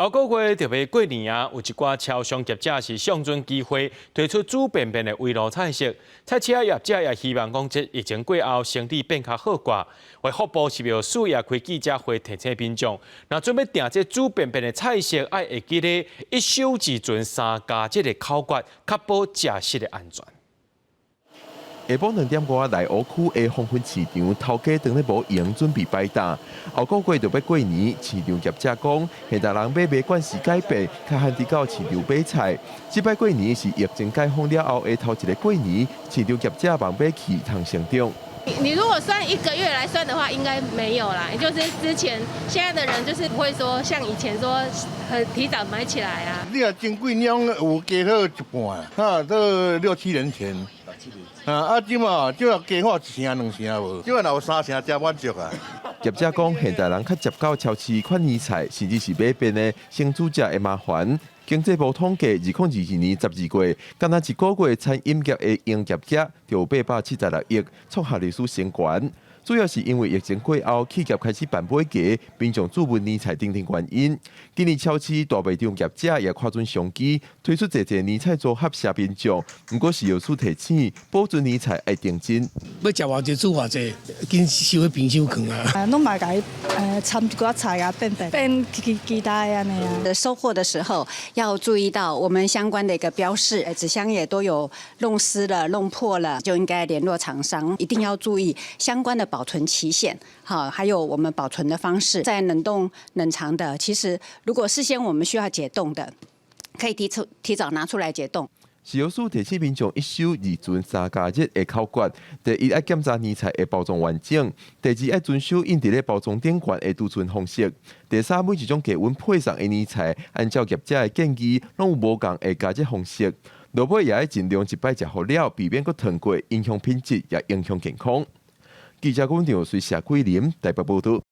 後個月就欲過年啊，有一寡超商業者是相準機會推出煮便便的圍爐菜式。菜市仔業者也希望講，這疫情過後生意變較好掛。衛福部食藥署也開記者會提醒民眾，若準備訂這煮便便的菜式，愛會記得一手二存三加這个口訣，確保食食的安全。下晡2點外，內湖區的黃昏市場，頭家當咧無閒準備擺檔。後個月就欲過年，市場業者講，現代人買賣慣勢改變，較罕佇到市場買菜。這擺過年是疫情解封了後的頭一个過年，市場業者望買氣通成長。你如果算一個月來算的話，應該沒有啦。就是之前現在的人就是不會說像以前說很提早買起來啊。你若前幾年有加好一半，哈，都六七年前。啊啊！這馬這馬加好一成兩成無，這馬若有三成才滿足啊。業者講，現代人較捷到超市款年菜，甚至是買便的，先煮食會麻煩。經濟部統計，2022年12月，干焦一個月餐飲業的營業額就有876億，創下歷史新高。主要是因為疫情過後，企業開始辦尾家，民眾煮燜年菜等等原因。今年超市大賣場業者也看準商機，推出濟濟年菜組合捎民眾。毋過食藥署提醒，保存年菜愛認真。欲食偌濟煮偌濟，緊收佇冰箱囥啊。啊，攏嘛共伊摻一寡菜啊，變變變其其他的按呢啊。收貨的時候要注意到我們相關的一個標示，紙箱也都有弄濕了、弄破了，就應該聯絡廠商，一定要注意相關的保存期限，好，還有我們保存的方式，在冷凍冷藏的，其實如果事先我們需要解凍的，可以提早拿出來解凍。食藥署提醒民眾一手二存三加熱的口訣：第一，愛檢查年菜的包裝完整；第二，愛遵守印佇咧包裝頂懸的儲存方式；第三，每一種低溫配送的年菜，按照業者的建議，攏有無仝的加熱方式。落尾也愛盡量一擺食予了，避免閣囤過，影響品質，也影響健康。記者阮長隨謝桂林台北報道。